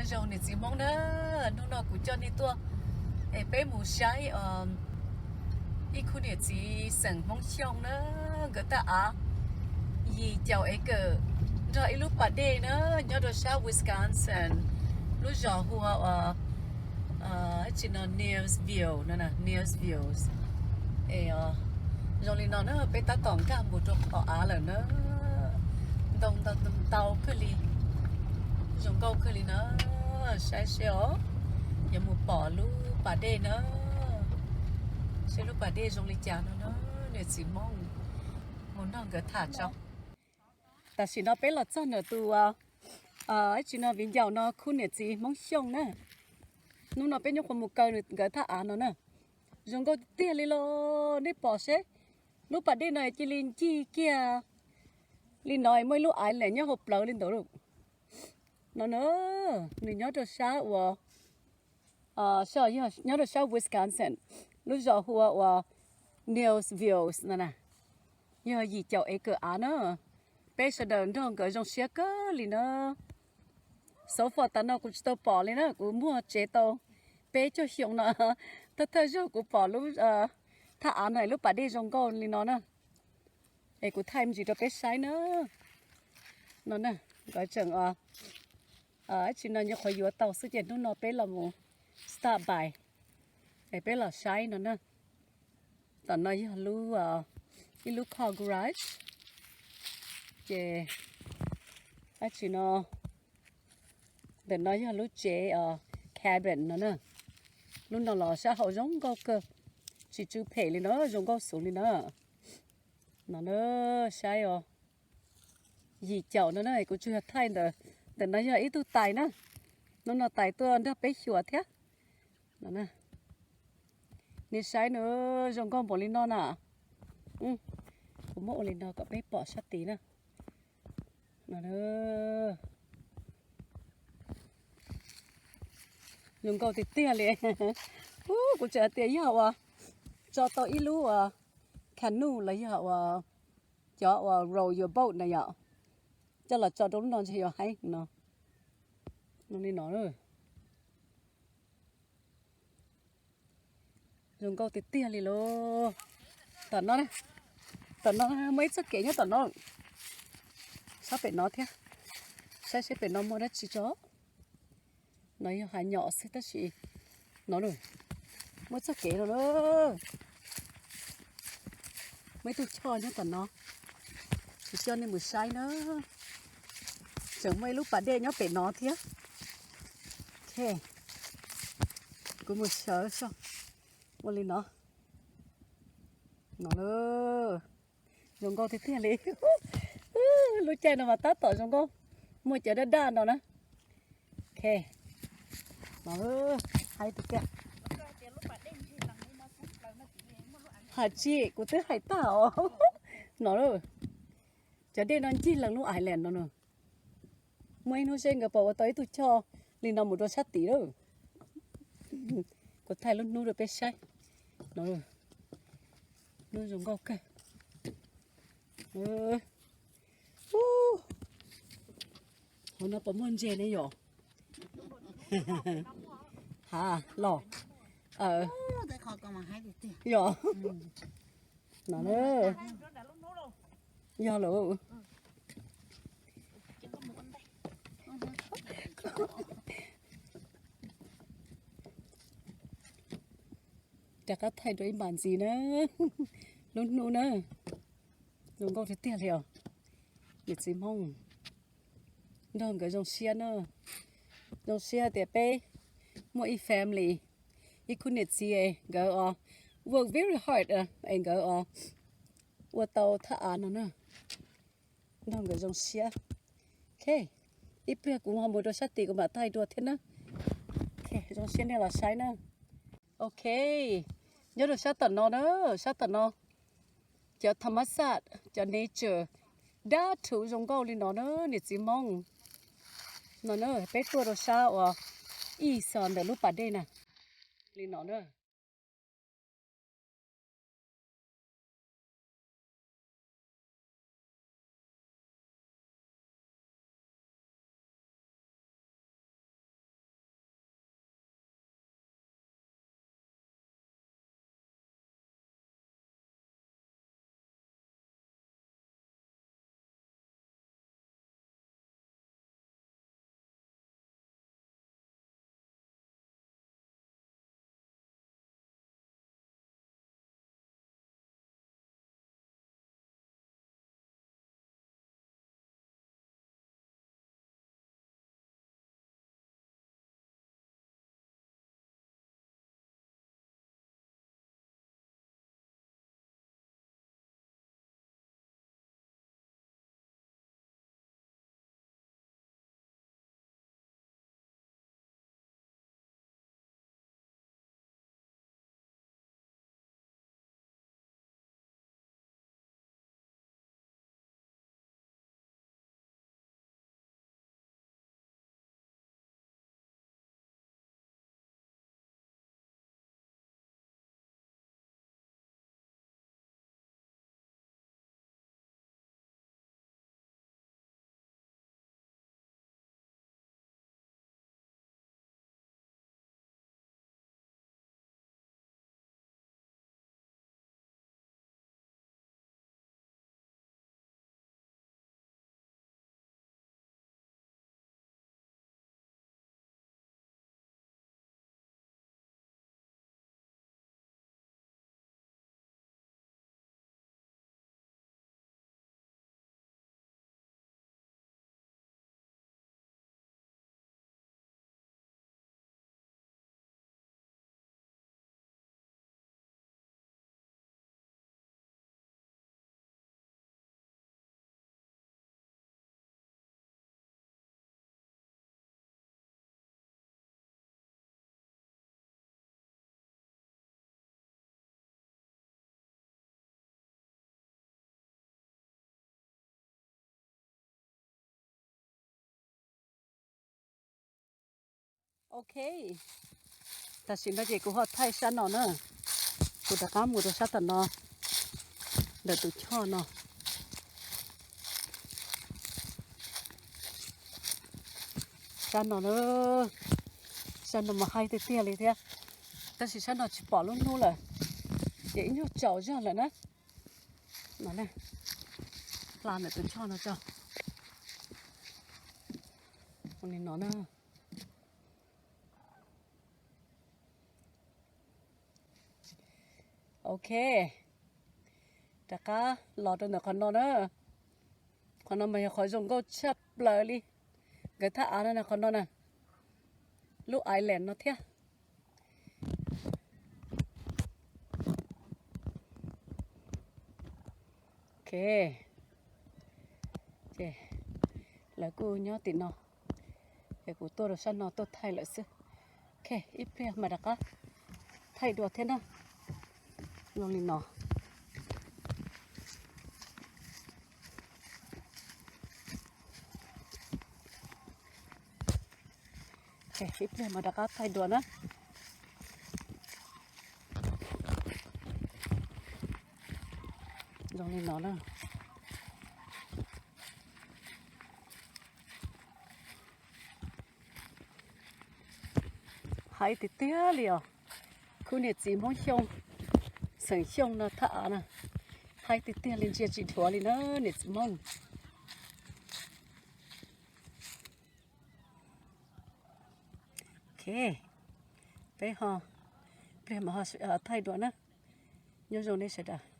Zoo niam txiv Hmoob na, hnub no kuv coj nej tuaj es peb mus saib ib khub niam txiv xeem Hmoob Xyooj na, nkawd thaj av yim caum acre nrog ib lub pas dej na, nyob rau sab Wisconsin, lub zos hu ua tsis no Nielsville no, Nielsville. Es zoo li no na, peb tab tom nkag mus rau qhov av lawm na. Ntoo ntau kawg li, zoo nkauj kawg li na. Saib seb os, yuav mus pom lub pas dej na, seb lub pas dej zoo li cas no na. Niam txiv Hmoob mus nrog nkawd tham tso. Tam sim no peb los txog ntawm tus ib tsis no viv ncaus no khub niam txiv Hmoob Xyooj na. Hnub no peb nyuam qhuav mus kaw nkawd thaj av no na. Zoo nkauj tiag tiag li los nej pom seb, lub pas dej no cia li ncig kiag li no, muaj ib lub island nyob hauv plawv li ntawd lauj. No na, nws nyob rau sab uas, nyob rau sab Wisconsin, lub zos hu ua Nielsville no na. Yog yim caum acre av na. Peb sawv daws nrog nkawd zoo siab kawg li na. So far tas no kuv tsis tau pom li na, kuv muaj tsev tau peb caug xyoo no, thawj thawj zaug kuv pom lub thaj av no lub pas dej zoo nkauj li no na. Es kuv thaij me ntsis rau peb saib na. No na, nkawd tseem ib tsis no nyuam qhuav yuav tau xwb ces hnub no peb los mus stop by es peb los saib no na. Tom no yog lub, ib lub car garage. Ces ib tsis no, ntawm no yog lub tsev cabin no na. Lub no los sab hauv zoo nkauj kawg, tsis tsw phem li no, zoo nkauj xwb li na. No na, saib os. Yim caum no na, kuv tsuas yog thaij ntawm, ntawm no yog ib tug tais na. Hnub no tais tuaj nrog peb xyuas thiab. Nej saib na, zoo nkauj npaum li no na. Kuv muab ua li no kom peb pom sab tid na. Zoo nkauj tiag tiag li. Kuv tseem hais tias yog uas tso tau ib lub uas canoe los yog uas cov uas row your boat na yom, coj los tso rau lub no ntshe yuav heev no. Li no, zoo nkauj tiag tiag li lauj. Tom no, tom no muaj ib txoj kev nyob tom no, sab pem no thiab. Saib seb pem no muaj dab tsi tso. No yog hav nyom xwb tab sis no, muaj txoj kev no na. Muaj ib tug choj nyob tom no, kuv coj nej mus saib na. Tseem muaj ib lub pas dej nyob pem no thiab. Ok, kuv mus sawv so. Ua li no. No, zoo nkauj tiag tiag li. Lub caij no mas tab tom zoo nkauj, muaj cov daj daj no na. Ok, no, hais tiag tiag. Hais tsis, kuv twb hais tag os. No, cov dej no ncig lees lub island no na. Muaj ib hnub seb nkawd puas ua tau ib tug choj li no mus rau sab tid lawm. Kuv thaij lub hnub rau peb saib. No, hnub zoo nkauj kawg. Hauv no puas muaj ntses ne yom? Ha los. Yog. No, yog lawm. Rov qab thaij rau ib npam ntxiv na. Lub hnub na, zoo nkauj tiag tiag li os. Niam txiv Hmoob nrog nkawd zoo siab na. Zoo siab tias peb muaj ib family, ib khub niam txiv nkawd os, work very hard es nkawd os ua tau thaj av no na. Nrog nkawd zoo siab. Ok, ib pliag kuv ho mus rau sab tid kuv mam thaij dua thiab na. Ok, zoo siab nej los saib na. Ok, nyob rau sab tom no na, sab tom no cov tham mas xaj, cov nature, dab rhuv zoo nkauj li no na niam txiv Hmoob. No na, peb tuaj rau sab uas ib xos ntawm lub pas dej na, li no na. Ok, tam sim no ces kuv ho thaij sab no na. Kuv rov qab mus rau sab tom no, ntawm tus choj no. Sab no na, sab no mas haib tiag tiag li thiab. Tab sis sab no tsis pom lub hnub lawm, ces ib nyuag tsaus zog lawm na. No, hla ntawm tus choj no tso. Li no na. Ok, rov qab los rau ntawm qhov no na. Qhov no mas yog qhov zoo nkauj tshaj plaws li. Nkawd thaj av no na, qhov no na, lub island no thiab. Ok, ces lawv kuj nyob tim no, es kuv tuaj rau sab no tuaj thaij lawm xwb. Ok, ib pliag mas rov qab thaij dua thiab na. Zoo li no. Ib pliag mas rov qab thaij dua na. Zoo li no na. Haib tiag tiag li os. Khub niam txiv Hmoob Xyooj, xeem Xyooj no thaj av na, haib tiag tiag li, ntsia tsis dhuav li na niam txiv Hmoob. Ok, peb ho, pliag mas ho thaij dua na. Nyob zoo nej sawv daws.